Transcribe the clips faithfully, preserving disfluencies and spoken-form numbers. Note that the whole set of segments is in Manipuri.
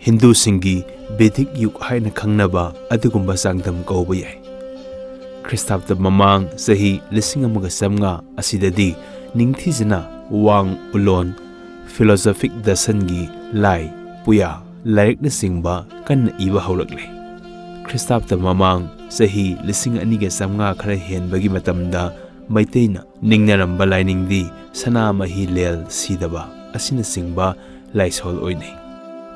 ꯍꯤꯟꯗꯨꯁꯤꯡꯒꯤ ꯕꯦꯗꯤꯛ ꯌꯨꯒ ꯍꯥꯏꯅ ꯈꯪꯅꯕ ꯑꯗꯨꯒꯨꯝꯕ ꯆꯥꯡꯗꯝ ꯀꯧꯕ ꯌꯥꯏ꯫ ꯈ꯭ꯔꯤꯁꯇꯥꯕꯇ ꯃꯃꯥꯡ ꯆꯍꯤ ꯂꯤꯁꯤꯡ ꯑꯃꯒ ꯆꯥꯝꯃꯉꯥ ꯑꯁꯤꯗꯗꯤ ꯅꯤꯡꯊꯤꯖꯅ ꯋꯥꯡ ꯎꯂꯣꯟ, ꯐꯤꯂꯣꯁꯣꯐꯤꯛ ꯗꯔꯁꯟꯒꯤ ꯂꯥꯏ, ꯄꯨꯌꯥ, ꯂꯥꯏꯔꯤꯛꯅꯆꯤꯡꯕ ꯀꯟꯅ ꯏꯕ ꯍꯧꯔꯛꯂꯦ꯫ ꯈ꯭ꯔꯤꯁꯇꯥꯕꯇ ꯃꯃꯥꯡ ꯆꯍꯤ ꯂꯤꯁꯤꯡ ꯑꯅꯤꯒ ꯆꯥꯝꯃꯉꯥ ꯈꯔ ꯍꯦꯟꯕꯒꯤ ꯃꯇꯝꯗ ꯃꯩꯇꯩꯅ ꯅꯤꯡꯅꯔꯝꯕ ꯂꯥꯏꯅꯤꯡꯗꯤ ꯁꯅꯥꯃꯍꯤ ꯂꯦꯜ ꯁꯤꯗꯕ ꯑꯁꯤꯅꯆꯤꯡꯕ ꯂꯥꯏꯁꯣꯜ ꯑꯣꯏꯅꯩ꯫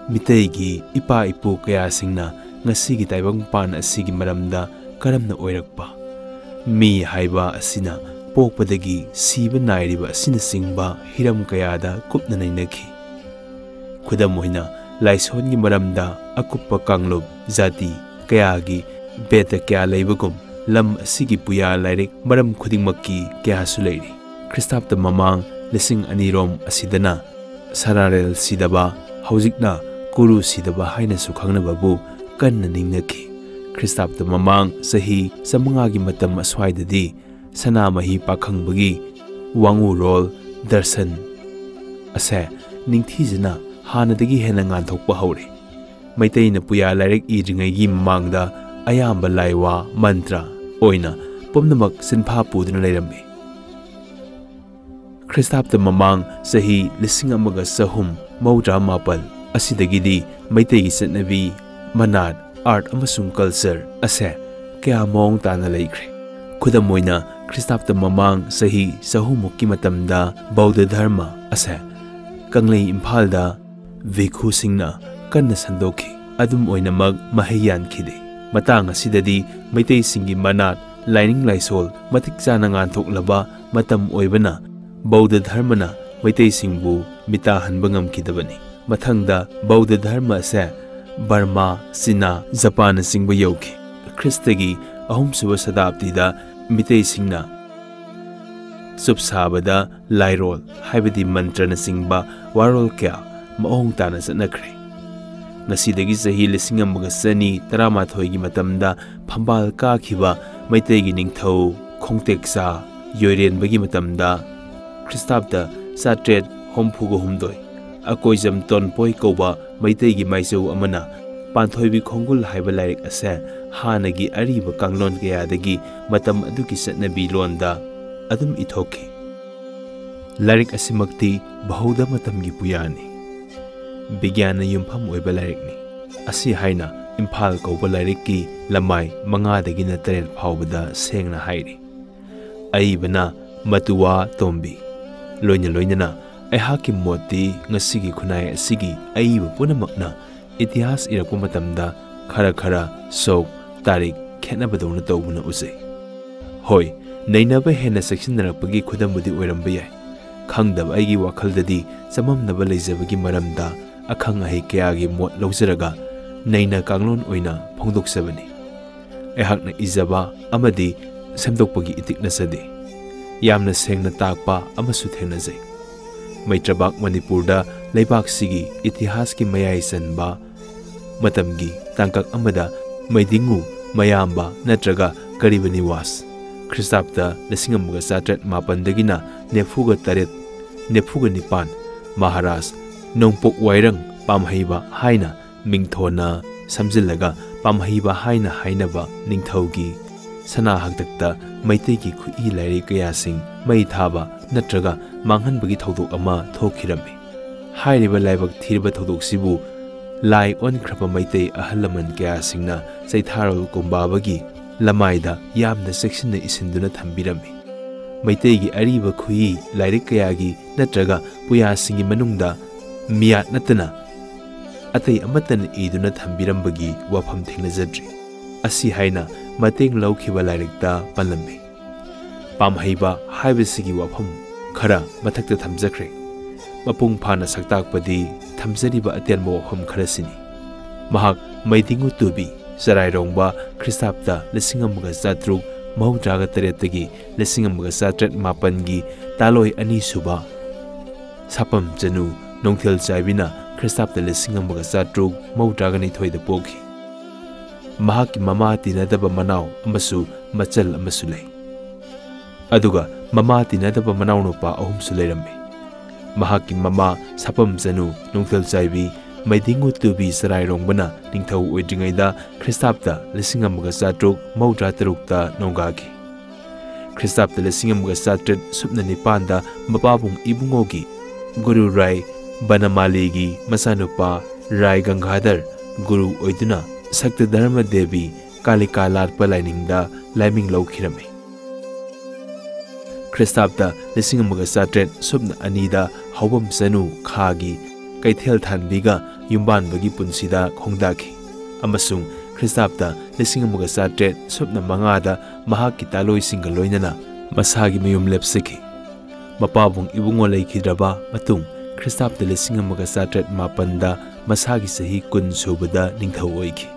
ꯃꯤꯇꯩꯒꯤ ꯏꯄꯥ ꯏꯄꯨ ꯀꯌꯥꯁꯤꯡꯅ ꯉꯁꯤꯒꯤ ꯇꯥꯏꯕꯪꯄꯥꯟ ꯑꯁꯤꯒꯤ ꯃꯔꯝꯗ ꯀꯔꯝꯅ ꯑꯣꯏꯔꯛꯄ, ꯃꯤ ꯍꯥꯏꯕ ꯑꯁꯤꯅ ꯄꯣꯛꯄꯗꯒꯤ ꯁꯤꯕ ꯅꯥꯏꯔꯤꯕ ꯑꯁꯤꯅꯆꯤꯡꯕ ꯍꯤꯔꯝ ꯀꯌꯥꯗ ꯀꯨꯞꯅ ꯅꯩꯅꯈꯤ꯫ ꯈꯨꯗꯝ ꯑꯣꯏꯅ, ꯂꯥꯏꯁꯣꯟꯒꯤ ꯃꯔꯝꯗ ꯑꯀꯨꯞꯄ ꯀꯥꯡꯂꯨꯞ, ꯖꯥꯇꯤ ꯀꯌꯥꯒꯤ ꯕꯦꯗ ꯀꯌꯥ ꯂꯩꯕꯒꯨꯝ, ꯂꯝ ꯑꯁꯤꯒꯤ ꯄꯨꯌꯥ ꯂꯥꯏꯔꯤꯛ ꯃꯔꯝ ꯈꯨꯗꯤꯡꯃꯛꯀꯤ ꯀꯌꯥꯁꯨ ꯂꯩꯔꯤ꯫ ꯈ꯭ꯔꯤꯁꯇꯥꯕꯇ ꯃꯃꯥꯡ ꯂꯤꯁꯤꯡ ꯑꯅꯤꯔꯣꯝ ꯑꯁꯤꯗꯅ ꯁꯅꯥꯔꯦꯜ ꯁꯤꯗꯕ, ꯍꯧꯖꯤꯛꯅ ꯀꯨꯔꯨ ꯁꯤꯗꯕ ꯍꯥꯏꯅꯁꯨ ꯈꯪꯅꯕꯕꯨ ꯀꯟꯅ ꯅꯤꯡꯅꯈꯤ꯫ ꯈ꯭ꯔꯤꯁꯇꯥꯕꯇ ꯃꯃꯥꯡ ꯆꯍꯤ ꯆꯥꯝꯃꯉꯥꯒꯤ ꯃꯇꯝ ꯑꯁ꯭ꯋꯥꯏꯗꯗꯤ ꯁꯅꯥꯃꯍꯤ ꯄꯥꯈꯪꯕꯒꯤ ꯋꯥꯉꯨꯔꯣꯜ, ꯗꯔꯁꯟ ꯑꯁꯦ ꯅꯤꯡꯊꯤꯖꯅ ꯍꯥꯟꯅꯗꯒꯤ ꯍꯦꯟꯅ ꯉꯥꯟꯊꯣꯛꯄ ꯍꯧꯔꯦ꯫ ꯃꯩꯇꯩꯅ ꯄꯨꯌꯥ ꯂꯥꯏꯔꯤꯛ ꯏꯗ꯭ꯔꯤꯉꯩꯒꯤ ꯃꯃꯥꯡꯗ ꯑꯌꯥꯝꯕ ꯂꯥꯏꯋꯥ, ꯃꯟꯇ꯭ꯔ ꯑꯣꯏꯅ ꯄꯨꯝꯅꯃꯛ ꯁꯤꯟꯐꯥ ꯄꯨꯗꯨꯅ ꯂꯩꯔꯝꯃꯤ꯫ ꯈ꯭ꯔꯤꯁꯇꯥꯕꯇ ꯃꯃꯥꯡ ꯆꯍꯤ ꯂꯤꯁꯤꯡ ꯑꯃꯒ ꯆꯍꯨꯝ ꯃꯧꯗ꯭ꯔꯥ ꯃꯥꯄꯜ ꯑꯁꯤꯗꯒꯤꯗꯤ ꯃꯩꯇꯩꯒꯤ ꯆꯠꯅꯕꯤ, ꯃꯅꯥꯠ, ꯑꯥꯔꯠ ꯑꯃꯁꯨꯡ ꯀꯜꯆꯔ ꯑꯁꯦ ꯀꯌꯥ ꯃꯑꯣꯡ ꯇꯥꯅ ꯂꯩꯈ꯭ꯔꯦ꯫ ꯈꯨꯗꯝ ꯑꯣꯏꯅ, ꯈ꯭ꯔꯤꯁꯇꯥꯕꯇ ꯃꯃꯥꯡ ꯆꯍꯤ ꯆꯍꯨꯝꯃꯨꯛꯀꯤ ꯃꯇꯝꯗ ꯕꯧꯗ ꯙꯔꯃ ꯑꯁꯦ ꯀꯪꯂꯩ ꯏꯝꯐꯥꯜꯗ ꯚꯤꯈꯨꯁꯤꯡꯅ ꯀꯟꯅ ꯁꯟꯗꯣꯛꯈꯤ꯫ ꯑꯗꯨꯝ ꯑꯣꯏꯅꯃꯛ, ꯃꯍꯩ ꯌꯥꯟꯈꯤꯗꯦ꯫ ꯃꯇꯥꯡ ꯑꯁꯤꯗꯗꯤ ꯃꯩꯇꯩꯁꯤꯡꯒꯤ ꯃꯅꯥꯠ, ꯂꯥꯏꯅꯤꯡ ꯂꯥꯏꯁꯣꯜ ꯃꯇꯤꯛ ꯆꯥꯅ ꯉꯥꯟꯊꯣꯛꯂꯕ ꯃꯇꯝ ꯑꯣꯏꯕꯅ ꯕꯧꯗ ꯙꯔꯃꯅ ꯃꯩꯇꯩꯁꯤꯡꯕꯨ ꯃꯤꯇꯥꯍꯟꯕ ꯉꯝꯈꯤꯗꯕꯅꯤ꯫ ꯃꯊꯪꯗ ꯕꯧꯗ ꯙꯔꯃ ꯑꯁꯦ ꯕꯔꯃꯥ, ꯆꯤꯅꯥ, ꯖꯄꯥꯟꯅꯆꯤꯡꯕ ꯌꯧꯈꯤ꯫ ꯈ꯭ꯔꯤꯁꯇꯒꯤ ꯑꯍꯨꯝꯁꯨꯕ ꯁꯇꯥꯕꯗꯤꯗ ꯃꯤꯇꯩꯁꯤꯡꯅ ꯆꯨꯞ ꯁꯥꯕꯗ ꯂꯥꯏꯔꯣꯜ, ꯍꯥꯏꯕꯗꯤ ꯃꯟꯇ꯭ꯔꯅꯆꯤꯡꯕ ꯋꯥꯔꯣꯜ ꯀꯌꯥ ꯃꯑꯣꯡ ꯇꯥꯅ ꯆꯠꯅꯈ꯭ꯔꯦ꯫ ꯉꯁꯤꯗꯒꯤ ꯆꯍꯤ ꯂꯤꯁꯤꯡ ꯑꯃꯒ ꯆꯅꯤ ꯇꯔꯥꯃꯥꯊꯣꯏꯒꯤ ꯃꯇꯝꯗ ꯐꯝꯕꯥꯜ ꯀꯥꯈꯤꯕ ꯃꯩꯇꯩꯒꯤ ꯅꯤꯡꯊꯧ ꯈꯣꯡꯇꯦꯛꯆꯥ ꯌꯣꯏꯔꯦꯟꯕꯒꯤ ꯃꯇꯝꯗ, ꯈ꯭ꯔꯤꯁꯇꯥꯕꯇ ꯆꯥꯇ꯭ꯔꯦꯠ ꯍꯨꯝꯐꯨꯒ ꯍꯨꯝꯗꯣꯏ ꯑꯀꯣꯏꯖꯝ ꯇꯣꯟꯄꯣꯏ ꯀꯧꯕ ꯃꯩꯇꯩꯒꯤ ꯃꯥꯏꯖꯧ ꯑꯃꯅ ꯄꯥꯟꯊꯣꯏꯕꯤ ꯈꯣꯡꯒꯨꯜ ꯍꯥꯏꯕ ꯂꯥꯏꯔꯤꯛ ꯑꯁꯦ ꯍꯥꯟꯅꯒꯤ ꯑꯔꯤꯕ ꯀꯥꯡꯂꯣꯟ ꯀꯌꯥꯗꯒꯤ ꯃꯇꯝ ꯑꯗꯨꯒꯤ ꯆꯠꯅꯕꯤ ꯂꯣꯟꯗ ꯑꯗꯨꯝ ꯏꯊꯣꯛꯈꯤ꯫ ꯂꯥꯏꯔꯤꯛ ꯑꯁꯤꯃꯛꯇꯤ ꯕꯍꯧꯗ ꯃꯇꯝꯒꯤ ꯄꯨꯌꯥꯅꯤ꯫ ꯕꯤꯒ꯭ꯌꯥꯟꯅ ꯌꯨꯝꯐꯝ ꯑꯣꯏꯕ ꯂꯥꯏꯔꯤꯛꯅꯤ꯫ ꯑꯁꯤ ꯍꯥꯏꯅ ꯏꯝꯐꯥꯜ ꯀꯧꯕ ꯂꯥꯏꯔꯤꯛꯀꯤ ꯂꯃꯥꯏ ꯃꯉꯥꯗꯒꯤꯅ ꯇꯔꯦꯠ ꯐꯥꯎꯕꯗ ꯁꯦꯡꯅ ꯍꯥꯏꯔꯤ꯫ ꯑꯏꯕꯅ ꯃꯇꯨꯋꯥ ꯇꯣꯝꯕꯤ꯫ ꯂꯣꯏꯅ ꯂꯣꯏꯅꯅ ꯑꯩꯍꯥꯛꯀꯤ ꯃꯣꯠꯇꯤ ꯉꯁꯤꯒꯤ ꯈꯨꯟꯅꯥꯏ ꯑꯁꯤꯒꯤ ꯑꯏꯕ ꯄꯨꯝꯅꯃꯛꯅ ꯏꯇꯤꯍꯥꯁ ꯏꯔꯛꯄ ꯃꯇꯝꯗ ꯈꯔ ꯈꯔ ꯁꯣꯛ ꯇꯥꯔꯤꯛ ꯈꯦꯠꯅꯕꯗꯧꯅ ꯇꯧꯕꯅ ꯎꯖꯩ꯫ ꯍꯣꯏ, ꯅꯩꯅꯕ ꯍꯦꯟꯅ ꯆꯦꯛꯁꯤꯟꯅꯔꯛꯄꯒꯤ ꯈꯨꯗꯝꯕꯨꯗꯤ ꯑꯣꯏꯔꯝꯕ ꯌꯥꯏ꯫ ꯈꯪꯗꯕ ꯑꯩꯒꯤ ꯋꯥꯈꯜꯗꯗꯤ ꯆꯃꯝꯅꯕ ꯂꯩꯖꯕꯒꯤ ꯃꯔꯝꯗ ꯑꯈꯪ ꯑꯍꯩ ꯀꯌꯥꯒꯤ ꯃꯣꯠ ꯂꯧꯖꯔꯒ ꯅꯩꯅ ꯀꯥꯡꯂꯣꯟ ꯑꯣꯏꯅ ꯐꯣꯡꯗꯣꯛꯆꯕꯅꯤ꯫ ꯑꯩꯍꯥꯛꯅ ꯏꯖꯕ ꯑꯃꯗꯤ ꯁꯦꯝꯗꯣꯛꯄꯒꯤ ꯏꯇꯤꯛ ꯅꯠꯆꯗꯦ꯫ ꯌꯥꯝꯅ ꯁꯦꯡꯅ ꯇꯥꯛꯄ ꯑꯃꯁꯨ ꯊꯦꯡꯅꯖꯩ꯫ ꯃꯩꯇ꯭ꯔꯕꯥꯛ ꯃꯅꯤꯄꯨꯔꯗ ꯂꯩꯕꯥꯛꯁꯤꯒꯤ ꯏꯇꯤꯍꯥꯁꯀꯤ ꯃꯌꯥꯏ ꯆꯟꯕ ꯃꯇꯝꯒꯤ ꯇꯥꯡꯀꯛ ꯑꯃꯗ ꯃꯩꯗꯤꯡꯉꯨ ꯃꯌꯥꯝꯕ ꯅꯠꯇ꯭ꯔꯒ ꯀꯔꯤꯕ ꯅꯤꯋꯥꯁ, ꯈ꯭ꯔꯤꯁꯇꯥꯕꯇ ꯂꯤꯁꯤꯡ ꯑꯃꯒ ꯆꯥꯇ꯭ꯔꯦꯠ ꯃꯥꯄꯟꯗꯒꯤꯅ ꯅꯤꯐꯨꯒ ꯇꯔꯦꯠ, ꯅꯤꯐꯨꯒ ꯅꯤꯄꯥꯟ, ꯃꯍꯥꯔꯥꯖ ꯅꯣꯡꯄꯣꯛ ꯋꯥꯏꯔꯪ ꯄꯥꯝꯍꯩꯕ ꯍꯥꯏꯅ ꯃꯤꯡꯊꯣꯟꯅ ꯁꯝꯖꯤꯜꯂꯒ ꯄꯥꯝꯍꯩꯕ ꯍꯥꯏꯅ ꯍꯥꯏꯅꯕ ꯅꯤꯡꯊꯧꯒꯤ ꯁꯅꯥ ꯍꯥꯛꯇꯛꯇ ꯃꯩꯇꯩꯒꯤ ꯈꯨꯠꯏ ꯂꯥꯏꯔꯤꯛ ꯀꯌꯥꯁꯤꯡ ꯃꯩ ꯊꯥꯕ ꯅꯠꯇ꯭ꯔꯒ ꯃꯥꯡꯍꯟꯕꯒꯤ ꯊꯧꯗꯣꯛ ꯑꯃ ꯊꯣꯛꯈꯤꯔꯝꯃꯤ꯫ ꯍꯥꯏꯔꯤꯕ ꯂꯥꯏꯕꯛ ꯊꯤꯔꯕ ꯊꯧꯗꯣꯛꯁꯤꯕꯨ ꯂꯥꯏ ꯑꯣꯟꯈ꯭ꯔꯕ ꯃꯩꯇꯩ ꯑꯍꯜ ꯂꯃꯟ ꯀꯌꯥꯁꯤꯡꯅ ꯆꯩꯊꯥꯔꯣꯜ ꯀꯨꯝꯕꯥꯕꯒꯤ ꯂꯃꯥꯏꯗ ꯌꯥꯝꯅ ꯆꯦꯛꯁꯤꯟꯅ ꯏꯁꯤꯟꯗꯨꯅ ꯊꯝꯕꯤꯔꯝꯃꯤ꯫ ꯃꯩꯇꯩꯒꯤ ꯑꯔꯤꯕ ꯈꯨꯍꯤ ꯂꯥꯏꯔꯤꯛ ꯀꯌꯥꯒꯤ ꯅꯠꯇ꯭ꯔꯒ ꯄꯨꯌꯥꯁꯤꯡꯒꯤ ꯃꯅꯨꯡꯗ ꯃꯤꯌꯥꯠ ꯅꯠꯇꯅ ꯑꯇꯩ ꯑꯃꯠꯇꯅ ꯏꯗꯨꯅ ꯊꯝꯕꯤꯔꯝꯕꯒꯤ ꯋꯥꯐꯝ ꯊꯦꯡꯅꯖꯗ꯭ꯔꯤ꯫ ꯑꯁꯤ ꯍꯥꯏꯅ ꯃꯇꯦꯡ ꯂꯧꯈꯤꯕ ꯂꯥꯏꯔꯤꯛꯇ ꯄꯜꯂꯝꯃꯤ꯫ ꯄꯥꯝꯍꯩꯕ ꯍꯥꯏꯕꯁꯤꯒꯤ ꯋꯥꯐꯝ ꯈꯔ ꯃꯊꯛꯇ ꯊꯝꯖꯈ꯭ꯔꯦ꯫ ꯃꯄꯨꯡ ꯐꯥꯅ ꯁꯛꯇꯥꯛꯄꯗꯤ ꯊꯝꯖꯔꯤꯕ ꯑꯇꯦꯟꯕ ꯋꯥꯐꯝ ꯈꯔꯁꯤꯅꯤ꯫ ꯃꯍꯥꯛ ꯃꯩꯗꯤꯡꯉꯨ ꯇꯨꯕꯤ, ꯆꯔꯥꯏꯔꯣꯡꯕ, ꯈ꯭ꯔꯤꯁꯇꯥꯕꯇ ꯂꯤꯁꯤꯡ ꯑꯃꯒ ꯆꯥꯇ꯭ꯔꯨꯛ ꯃꯧꯗ꯭ꯔꯥꯒ ꯇꯔꯦꯠꯇꯒꯤ ꯂꯤꯁꯤꯡ ꯑꯃꯒ ꯆꯥꯇ꯭ꯔꯦꯠ ꯃꯥꯄꯟꯒꯤ ꯇꯥꯂꯣꯏ ꯑꯅꯤꯁꯨꯕ, ꯁꯥꯄꯝ ꯆꯅꯨ ꯅꯣꯡꯊꯦꯜ ꯆꯥꯏꯕꯤꯅ ꯈ꯭ꯔꯤꯁꯇꯥꯕꯇ ꯂꯤꯁꯤꯡ ꯑꯃꯒ ꯆꯥꯇ꯭ꯔꯨꯛ ꯃꯧꯗ꯭ꯔꯥꯒ ꯅꯤꯊꯣꯏꯗ ꯄꯣꯛꯈꯤ꯫ ꯃꯍꯥꯛꯀꯤ ꯃꯃꯥ ꯇꯤꯟꯅꯗꯕ ꯃꯅꯥꯎ ꯑꯃꯁꯨ ꯃꯆꯜ ꯑꯃꯁꯨ ꯂꯩ꯫ ꯑꯗꯨꯒ ꯃꯃꯥ ꯇꯤꯟꯅꯗꯕ ꯃꯅꯥꯎꯅꯨꯄꯥ ꯑꯍꯨꯝꯁꯨ ꯂꯩꯔꯝꯃꯤ꯫ ꯃꯍꯥꯛꯀꯤ ꯃꯃꯥ ꯁꯥꯄꯝ ꯆꯅꯨ ꯅꯨꯡꯊꯤꯜ ꯆꯥꯏꯕꯤ ꯃꯩꯗꯤꯡꯉꯨ ꯇꯨꯕꯤ ꯆꯔꯥꯏꯔꯣꯡꯕꯅ ꯅꯤꯡꯊꯧ ꯑꯣꯏꯗ꯭ꯔꯤꯉꯩꯗ ꯈ꯭ꯔꯤꯁꯇꯥꯕꯇ ꯂꯤꯁꯤꯡ ꯑꯃꯒ ꯆꯥꯇ꯭ꯔꯨꯛ ꯃꯧꯗ꯭ꯔꯥ ꯇꯔꯨꯛꯇ ꯅꯣꯡꯒꯥꯈꯤ꯫ ꯈ꯭ꯔꯤꯁꯇꯥꯕꯇ ꯂꯤꯁꯤꯡ ꯑꯃꯒ ꯆꯥꯇ꯭ꯔꯦꯠ ꯁꯨꯞꯅ ꯅꯤꯄꯥꯟꯗ ꯃꯄꯥꯕꯨꯡ ꯏꯕꯨꯡꯉꯣꯒꯤ ꯒꯨꯔꯨ ꯔꯥꯏ ꯕꯅꯃꯥꯂꯤꯒꯤ ꯃꯆꯥꯅꯨꯄꯥ ꯔꯥꯏ ꯒꯪꯒꯥꯙꯔ ꯒꯨꯔꯨ ꯑꯣꯏꯗꯨꯅ ꯁꯛꯇ ꯙꯔꯃ ꯗꯦꯕꯤ ꯀꯥꯂꯤꯀꯥ ꯂꯥꯠꯄ ꯂꯥꯏꯅꯤꯡꯗ ꯂꯥꯏꯃꯤꯡ ꯂꯧꯈꯤꯔꯝꯃꯤ꯫ ꯈ꯭ꯔꯤꯁꯇꯥꯕꯇ ꯂꯤꯁꯤꯡ ꯑꯃꯒ ꯆꯥꯇ꯭ꯔꯦꯠ ꯁꯨꯞꯅ ꯑꯅꯤꯗ ꯍꯧꯕꯝ ꯆꯅꯨ ꯈꯥꯒꯤ ꯀꯩꯊꯦꯜ ꯊꯥꯟꯕꯤꯒ ꯌꯨꯝꯕꯥꯟꯕꯒꯤ ꯄꯨꯟꯁꯤꯗ ꯈꯣꯡꯗꯥꯈꯤ ꯑꯃꯁꯨꯡ ꯈ꯭ꯔꯤꯁꯇꯥꯕꯇ ꯂꯤꯁꯤꯡ ꯑꯃꯒ ꯆꯥꯇ꯭ꯔꯦꯠ ꯁꯨꯞꯅ ꯃꯉꯥꯗ ꯃꯍꯥꯛꯀꯤ ꯇꯥꯂꯣꯏꯁꯤꯡꯒ ꯂꯣꯏꯅꯅ ꯃꯁꯥꯒꯤ ꯃꯌꯨꯝ ꯂꯦꯞꯆꯈꯤ꯫ ꯃꯄꯥꯕꯨꯡ ꯏꯕꯨꯡꯉꯣ ꯂꯩꯈꯤꯗ꯭ꯔꯕ ꯃꯇꯨꯡ ꯈ꯭ꯔꯤꯁꯇꯥꯕꯇ ꯂꯤꯁꯤꯡ ꯑꯃꯒ ꯆꯥꯇ꯭ꯔꯦꯠ ꯃꯥꯄꯟꯗ ꯃꯁꯥꯒꯤ ꯆꯍꯤ ꯀꯨꯟ ꯁꯨꯕꯗ ꯅꯤꯡꯊꯧ ꯑꯣꯏꯈꯤ꯫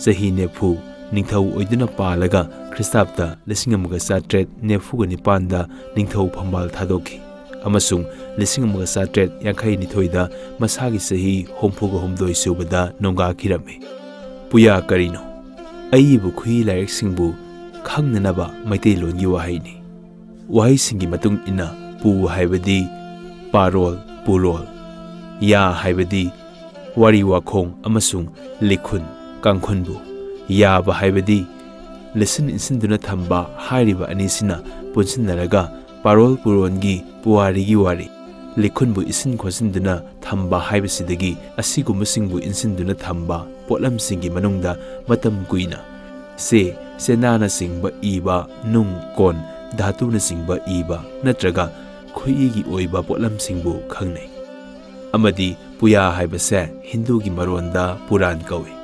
ꯆꯍꯤ ꯅꯤꯐꯨ ꯅꯤꯡꯊꯧ ꯑꯣꯏꯗꯨꯅ ꯄꯥꯜꯂꯒ ꯈ꯭ꯔꯤꯁꯇꯥꯕꯇ ꯂꯤꯁꯤꯡ ꯑꯃꯒ ꯆꯥꯇ꯭ꯔꯦꯠ ꯅꯤꯐꯨꯒ ꯅꯤꯄꯥꯟꯗ ꯅꯤꯡꯊꯧ ꯐꯝꯕꯥꯜ ꯊꯥꯗꯣꯛꯈꯤ ꯑꯃꯁꯨꯡ ꯂꯤꯁꯤꯡ ꯑꯃꯒ ꯆꯥꯇ꯭ꯔꯦꯠ ꯌꯥꯡꯈꯩ ꯅꯤꯊꯣꯏꯗ ꯃꯁꯥꯒꯤ ꯆꯍꯤ ꯍꯨꯝꯐꯨꯒ ꯍꯨꯝꯗꯣꯏ ꯁꯨꯕꯗ ꯅꯣꯡꯒꯥꯈꯤꯔꯝꯃꯤ꯫ ꯄꯨꯌꯥ ꯀꯔꯤꯅꯣ? ꯑꯏꯕ ꯈꯨꯏ ꯂꯥꯏꯔꯤꯛꯁꯤꯡꯕꯨ ꯈꯪꯅꯅꯕ ꯃꯩꯇꯩꯂꯣꯟꯒꯤ ꯋꯥꯍꯩꯅꯤ꯫ ꯋꯥꯍꯩꯁꯤꯡꯒꯤ ꯃꯇꯨꯡ ꯏꯟꯅ ꯄꯨ ꯍꯥꯏꯕꯗꯤ ꯄꯥꯔꯣꯜ, ꯄꯨꯔꯣꯜ, ꯌꯥ ꯍꯥꯏꯕꯗꯤ ꯋꯥꯔꯤ ꯋꯥꯈꯣꯡ ꯑꯃꯁꯨꯡ ꯂꯤꯈꯨꯟ, ꯀꯥꯡꯈꯨꯟꯕꯨ ꯌꯥꯕ ꯍꯥꯏꯕꯗꯤ ꯂꯤꯁꯤꯟ ꯏꯟꯁꯤꯟꯗꯨꯅ ꯊꯝꯕ ꯍꯥꯏꯔꯤꯕ ꯑꯅꯤꯁꯤꯅ ꯄꯨꯟꯁꯤꯟꯅꯔꯒ ꯄꯥꯔꯣꯜ ꯄꯨꯔꯣꯟꯒꯤ ꯄꯨꯋꯥꯔꯤꯒꯤ ꯋꯥꯔꯤ, ꯂꯤꯈꯨꯟꯕꯨ ꯏꯁꯤꯟ ꯈꯣꯠꯆꯤꯟꯗꯨꯅ ꯊꯝꯕ ꯍꯥꯏꯕꯁꯤꯗꯒꯤ ꯑꯁꯤꯒꯨꯝꯕꯁꯤꯡꯕꯨ ꯏꯟꯁꯤꯟꯗꯨꯅ ꯊꯝꯕ ꯄꯣꯠꯂꯝꯁꯤꯡꯒꯤ ꯃꯅꯨꯡꯗ ꯃꯇꯝ ꯀꯨꯏꯅ ꯆꯦ, ꯆꯦꯅꯥꯅꯆꯤꯡꯕ ꯏꯕ, ꯅꯨꯡ, ꯀꯣꯟ, ꯙꯥꯇꯨꯅꯆꯤꯡꯕ ꯏꯕ ꯅꯠꯇ꯭ꯔꯒ ꯈꯨꯠꯏꯒꯤ ꯑꯣꯏꯕ ꯄꯣꯠꯂꯝꯁꯤꯡꯕꯨ ꯈꯪꯅꯩ꯫ ꯑꯃꯗꯤ ꯄꯨꯌꯥ ꯍꯥꯏꯕꯁꯦ ꯍꯤꯟꯗꯨꯒꯤ ꯃꯔꯣꯟꯗ ꯄꯨꯔꯥꯟ ꯀꯧꯏ꯫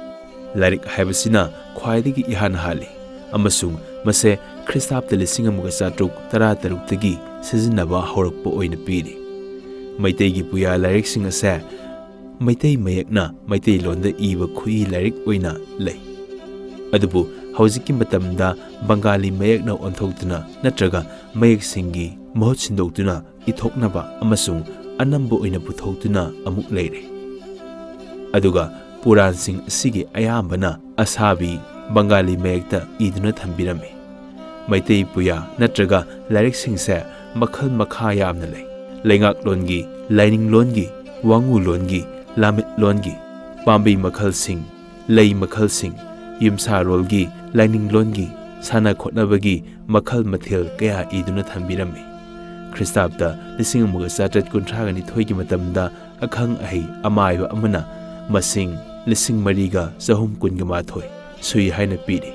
ꯂꯥꯏꯔꯤꯛ ꯍꯥꯏꯕꯁꯤꯅ ꯈ꯭ꯋꯥꯏꯗꯒꯤ ꯏꯍꯥꯟ ꯍꯥꯜꯂꯤ ꯑꯃꯁꯨꯡ ꯃꯁꯦ ꯈ꯭ꯔꯤꯁꯇꯥꯕꯇ ꯂꯤꯁꯤꯡ ꯑꯃꯒ ꯆꯥꯇ꯭ꯔꯨꯛ ꯇꯔꯥ ꯇꯔꯨꯛꯇꯒꯤ ꯁꯤꯖꯤꯟꯅꯕ ꯍꯧꯔꯛꯄ ꯑꯣꯏꯅ ꯄꯤꯔꯤ꯫ ꯃꯩꯇꯩꯒꯤ ꯄꯨꯌꯥ ꯂꯥꯏꯔꯤꯛꯁꯤꯡ ꯑꯁꯦ ꯃꯩꯇꯩ ꯃꯌꯦꯛꯅ ꯃꯩꯇꯩꯂꯣꯟꯗ ꯏꯕ ꯈꯨꯠꯏ ꯂꯥꯏꯔꯤꯛ ꯑꯣꯏꯅ ꯂꯩ꯫ ꯑꯗꯨꯕꯨ ꯍꯧꯖꯤꯛꯀꯤ ꯃꯇꯝꯗ ꯕꯪꯒꯥꯂꯤ ꯃꯌꯦꯛꯅ ꯑꯣꯟꯊꯣꯛꯇꯨꯅ ꯅꯠꯇ꯭ꯔꯒ ꯃꯌꯦꯛꯁꯤꯡꯒꯤ ꯃꯍꯨꯠ ꯁꯤꯟꯗꯣꯛꯇꯨꯅ ꯏꯊꯣꯛꯅꯕ ꯑꯃꯁꯨꯡ ꯑꯅꯝꯕ ꯑꯣꯏꯅ ꯄꯨꯊꯣꯛꯇꯨꯅ ꯑꯃꯨꯛ ꯂꯩꯔꯦ꯫ ꯑꯗꯨꯒ ꯄꯨꯔꯥꯟꯁꯤꯡ ꯑꯁꯤꯒꯤ ꯑꯌꯥꯝꯕꯅ ꯑꯁꯥꯕꯤ ꯕꯪꯒꯥꯂꯤ ꯃꯌꯦꯛꯇ ꯏꯗꯨꯅ ꯊꯝꯕꯤꯔꯝꯃꯤ꯫ ꯃꯩꯇꯩ ꯄꯨꯌꯥ ꯅꯠꯇ꯭ꯔꯒ ꯂꯥꯏꯔꯤꯛꯁꯤꯡꯁꯦ ꯃꯈꯜ ꯃꯈꯥ ꯌꯥꯝꯅ ꯂꯩ꯫ ꯂꯩꯉꯥꯛꯂꯣꯟꯒꯤ, ꯂꯥꯏꯅꯤꯡꯂꯣꯟꯒꯤ, ꯋꯥꯉꯨꯂꯣꯟꯒꯤ, ꯂꯥꯃꯤꯠꯂꯣꯟꯒꯤ, ꯄꯥꯝꯕꯩ ꯃꯈꯜꯁꯤꯡ, ꯂꯩ ꯃꯈꯜꯁꯤꯡ, ꯌꯨꯝꯁꯥꯔꯣꯜꯒꯤ, ꯂꯥꯏꯅꯤꯡꯂꯣꯟꯒꯤ, ꯁꯥꯟꯅ ꯈꯣꯠꯅꯕꯒꯤ ꯃꯈꯜ ꯃꯊꯦꯜ ꯀꯌꯥ ꯏꯗꯨꯅ ꯊꯝꯕꯤꯔꯝꯃꯤ꯫ ꯈ꯭ꯔꯤꯁꯇꯥꯕꯗ ꯂꯤꯁꯤꯡ ꯑꯃꯒ ꯆꯥꯇ꯭ꯔꯦꯠ ꯀꯨꯟꯊ꯭ꯔꯥꯒ ꯅꯤꯊꯣꯏꯒꯤ ꯃꯇꯝꯗ ꯑꯈꯪ ꯑꯍꯩ ꯑꯃꯥꯏꯕ ꯑꯃꯅ ꯃꯁꯤꯡ ꯂꯤꯁꯤꯡ ꯃꯔꯤꯒ ꯆꯍꯨꯝ ꯀꯨꯟꯒ ꯃꯥꯊꯣꯏ ꯁꯨꯏ ꯍꯥꯏꯅ ꯄꯤꯔꯤ꯫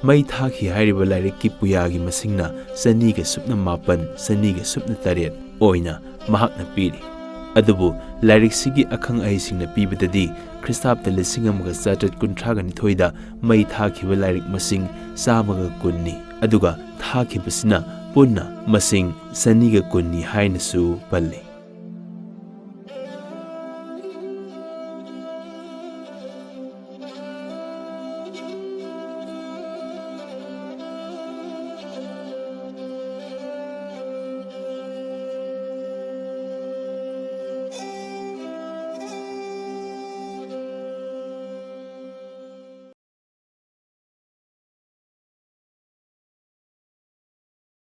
ꯃꯩ ꯊꯥꯈꯤ ꯍꯥꯏꯔꯤꯕ ꯂꯥꯏꯔꯤꯛꯀꯤ ꯄꯨꯌꯥꯒꯤ ꯃꯁꯤꯡꯅ ꯆꯅꯤꯒ ꯁꯨꯞꯅ ꯃꯥꯄꯟ, ꯆꯅꯤꯒ ꯁꯨꯞꯅ ꯇꯔꯦꯠ ꯑꯣꯏꯅ ꯃꯍꯥꯛꯅ ꯄꯤꯔꯤ꯫ ꯑꯗꯨꯕꯨ ꯂꯥꯏꯔꯤꯛꯁꯤꯒꯤ ꯑꯈꯪ ꯑꯍꯩꯁꯤꯡꯅ ꯄꯤꯕꯗꯗꯤ ꯈ꯭ꯔꯤꯁꯇꯥꯕꯗ ꯂꯤꯁꯤꯡ ꯑꯃꯒ ꯆꯥꯇ꯭ꯔꯦꯠ ꯀꯨꯟꯊ꯭ꯔꯥꯒ ꯅꯤꯊꯣꯏꯗ ꯃꯩ ꯊꯥꯈꯤꯕ ꯂꯥꯏꯔꯤꯛ ꯃꯁꯤꯡ ꯆꯥꯝꯃꯒ ꯀꯨꯟꯅꯤ, ꯑꯗꯨꯒ ꯊꯥꯈꯤꯕꯁꯤꯅ ꯄꯨꯟꯅ ꯃꯁꯤꯡ ꯆꯅꯤꯒ ꯀꯨꯟꯅꯤ ꯍꯥꯏꯅꯁꯨ ꯄꯜꯂꯤ꯫